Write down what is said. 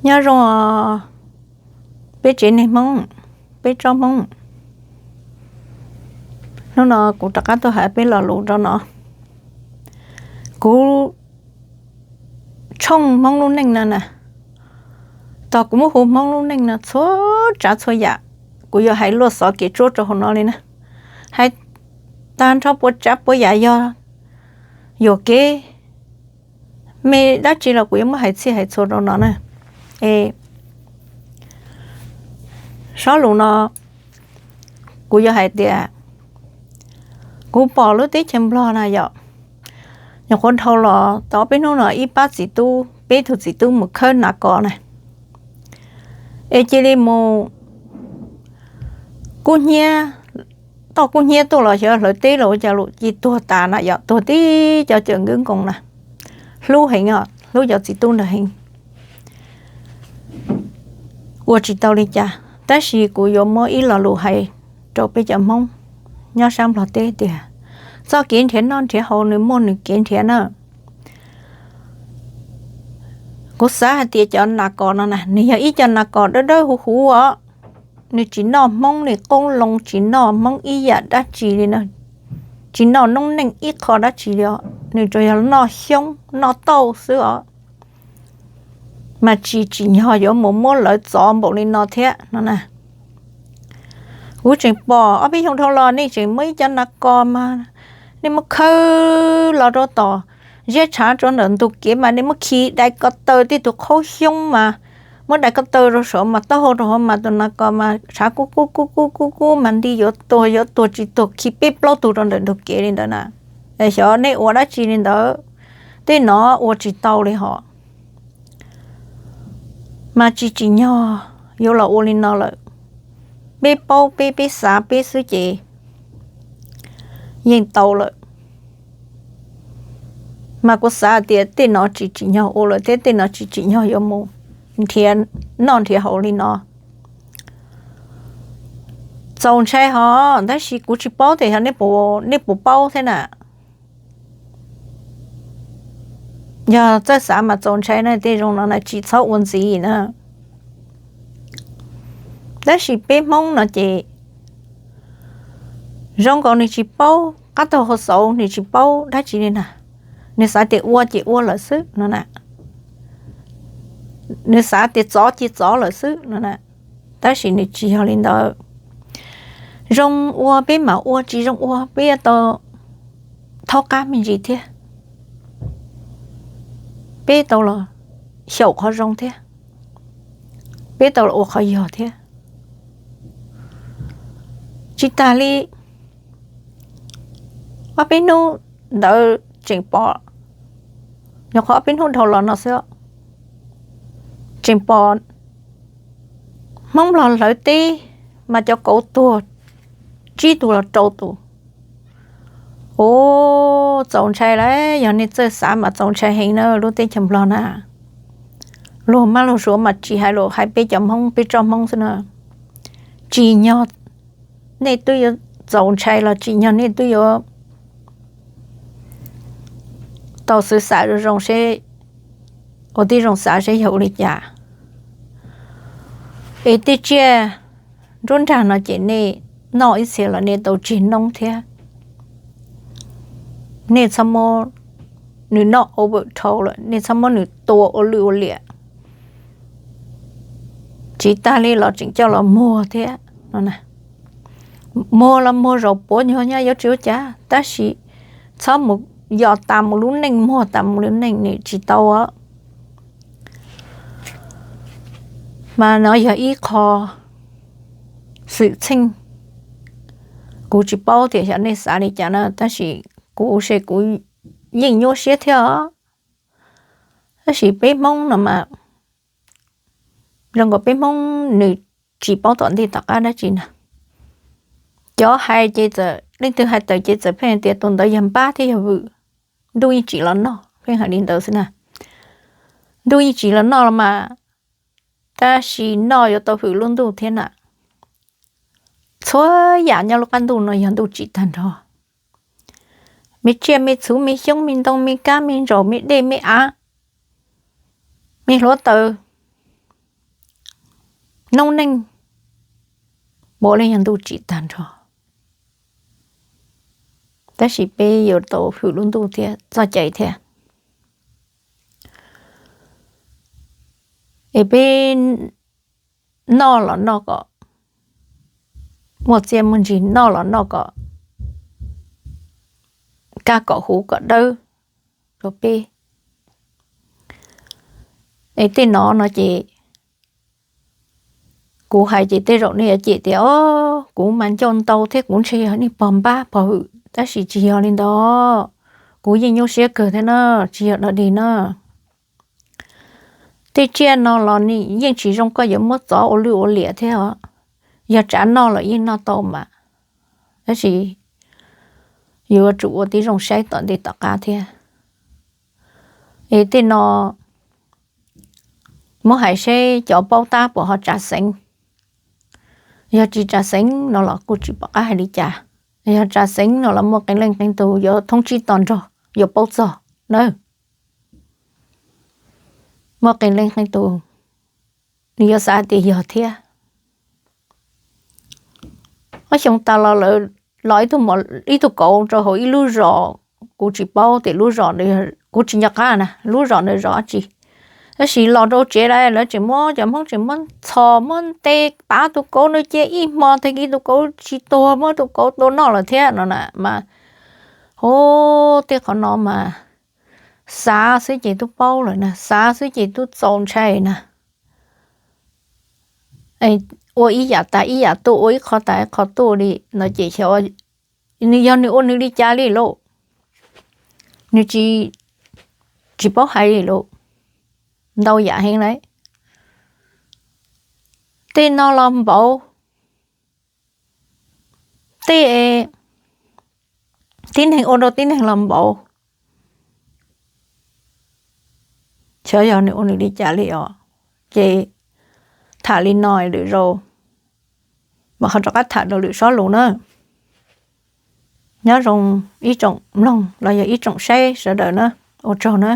Nyob zoo os, peb tsev neeg Hmoob, peb tsob Hmoob. Hnub no kuv rov qab tuaj hais peb lo lus rau no. Kuv tshooj Hmoob lub neej no na, tog kuv muab hu Hmoob lub neej no txhua tsav txhua yam, kuv yuav hais luaj xov kev tsuab rau hauv no li na. Hais tag nrho puas tsav puas yam yog yuam kev me dab tsi los kuv yuav muab hais txhij hais txhua rau no na. Es sob lus no kuv yuav hais tias kuv pom lub teb chaws Nplog na yom, nyuam qhuav dhau los tau peb hnub no ib pab txiv tub, peb tug txiv tub mus khawb nas kos na, es cia li mus kub hnyiab, toj kub hnyiab tuaj los xyov hlawv teb los ua cas lawm ces tuag tas na yom, tuag tib cov cawm nkawd nkoos na. Hlub heev os, hlub cov txiv tub ntawd heev. Ua tsis tau li cas, tab sis kuv yuav muab ib lo lus hais rau peb cov Hmoob nyob sab Nplog teb tias txoj kev nrhiav noj nrhiav haus nws muaj nws kev nrhiav na. Kuv xav hais tias cov nas kos no na, nws yog ib co nas kos dawb dawb huv huv os. Nws tsis noj Hmoob li qoob loo, tsis noj Hmoob ib yam dab tsi li na, tsis noj noob neej ib qho dab tsi li os, nws tsuas yog noj xyoob noj tauj xwb os. Mas tsis tsim nyog yuav mus muab lawv txov npaum li no thiab no na. Kuv tseem pom ob peb xyoo dhau los nej tseem muab ib co nas kos mas nej muab khawb los rau tom ziab tshav rau ntawm ntug kev mas nej muab khi dai ko taw, tej tus qhaub xyoob mas muab dai ko taw rau saum mas taub hau rau hauv mas tus nas kos mas tshav kub kub kub kub kub kub mas nti yuav tuag yuav tuag tsis tuag khi peb plaub tug rau ntawm ntug kev li ntawd na. Xyov nej ua dab tsi li ntawd, tej no ua tsis tau li hos. Mas tsis tsim nyog yuav los ua li no lawm. Peb paub peb, peb xav peb xwb ces yeej tau lawm. Mas kuv xav tias tej no tsis tsim nyog ua lawm thiab tej no tsis tsim nyog yuav mus nrhiav noj nrhiav haus li no. Txaus ntshai hos, tab sis kuv tsis paub tias yog nej puas paub thiab na. Yog txawj xav mas txaus ntshai na, tej zoo no na tsis txhob ua ntxiv na. Tab sis peb Hmoob no ces zoo nkaus nws tsis paub qab taug hauv xauv, nws tsis paub dab tsi li na. Nws xav tias ua ces ua lawm xwb no na, nws xav tias txov ces txov lawm xwb no na. Tab sis nws tsis yog li ntawd. Zoo ua peb mam ua, tsis zoo ua peb yuav tau thaub qab me ntsis thiab. Peb tau los xyaum qhov zoo thiab, peb tau los ua qhov yog thiab. Tsis tas li ob peb hnub ntawd tseem pom, nyuam qhuav ob peb hnub dhau los no xwb, tseem pom Hmoob Nplog hlawv teb mas cov kauv tuag tsib tus los rau tus. Ua txaus ntshai lawm, yog nej txawj xav mas txaus ntshai heev na lub teb chaws Nplog na. Luag mab luag suav mas tsis hais lus, hais peb cov Hmoob, peb tsob Hmoob xwb na. Tsim nyog nej twb yuav txaus ntshai los tsim nyog nej twb yuav tau xwv xav zoo zoo seb, ua tib zoo xav seb yog ua li cas. Es tej tsiaj nruab nrag no ces nej noj ib txhia los nej tau tseg noob thiab. Nej txhob muab nws noj ua vawm dhau lawm, nej txhob muab nws tua ua lwj ua liam. Tsis tas li los tseem coj los muag thiab no. Muag los muag zaum puav nyuag nyab yuav tsis ua cas, tab sis txhob mus yos tas mus lub neej, muag tas mus lub neej nws tsis tau. Mas no yog ib qho xwm txheej, kuv tsis paub tias xyov nej xav li cas na, tab sis kuv se kuv yeej nyuaj siab thiab os. Tab sis peb Hmoob no mas zoo nkaus peb Hmoob nws tsis paub tom ntej tom qab dab tsi na. Cov hais ces txawm leej twg hais tawm ces txawm pheej tias tus ntawd yog npab thiab yog vwm, ntuj yeej tsim los noj, pheej hais li ntawd xwb na. Ntuj yeej tsim los noj los mas, tab sis noj yuav tau hwm lub ntuj thiab na. Txhua yam nyob lub qab ntuj no yog ntuj tsim tag nrho. Me tsiaj me txhu me xyoob me ntoo me kab me ntsaum me dej me av, me hluav taws, noob neej ua li yog ntuj tsim tag nrho, tab sis peb yuav tau hwm lub ntuj thiab txoj cai thiab. Es peb noj los noj kom muaj txiaj muaj ntsig, noj los noj kom kaj kom huv kom dawb rau peb. Es tej no no ces kuv hais ces tej zaum nej yuav cem tias, o, kuv mas ncauj ntau thiab kuv ntshe yog niag pog npab pog hwm, tab sis tsis yog li ntawd. Kuv yeej nyuaj siab kawg thiab na, tsis yog dog dig na. Tej tsiaj no los nws yeej tsis zoo koj yuav muab txov ua lwj ua liam thiab os. Yog tsav noj los yeej noj tau mas, tab sis yuav tsum ua tib zoo saib tom ntej tom qab thiab. Es tej no muab hais seb cov paub tab puas ho tsav xeev. Yog tsis tsav xeev no los kuj tsis pom qab hais li cas. Yog tsav xeev no los muaj qee leej qee tus yuav thoob tsib to nrog yuav paub txog na. Muaj qee leej qee tus nws yuav xav tias yog thiab. Ob xyoo tas los lawv los ib tug, ib tug kauv rau hauv ib lub zos, kuv tsis paub tias lub zos, kuv tsis nco qab na lub zos ntawd zos dab tsi. Tab sis los rau tsev lawv tseem muab, cov Hmoob tseem muab ntxhov muab nte pav tus kauv no cia ib hmo tag kis tus kauv tsis tuag, muab tus kauv tua noj lawm thiab no na mas. Hos, tej qhov no mas xav xwb ces twb paub lawm na, xav xwb ces twb txaus ntshai na. Ua ib yam tas ib yam tuaj, ua ib qho tas ib qho tuaj li no ces xyov nws yog nws ua nws li cas li lauj. Nws tsis, tsis paub hais li lauj. Ntau yam heev lauj. Tej no los npaum, tej tib neeg ua rau tib neeg los npaum. Xyov yog nws ua nws li cas li os. Ces tham li no lwm zaus mam ho rov qab tham rau lwm sob lus na. Nyob zoo ib tsoom mloog los yog ib tsoom saib sawv daws na. Ua tsaug na.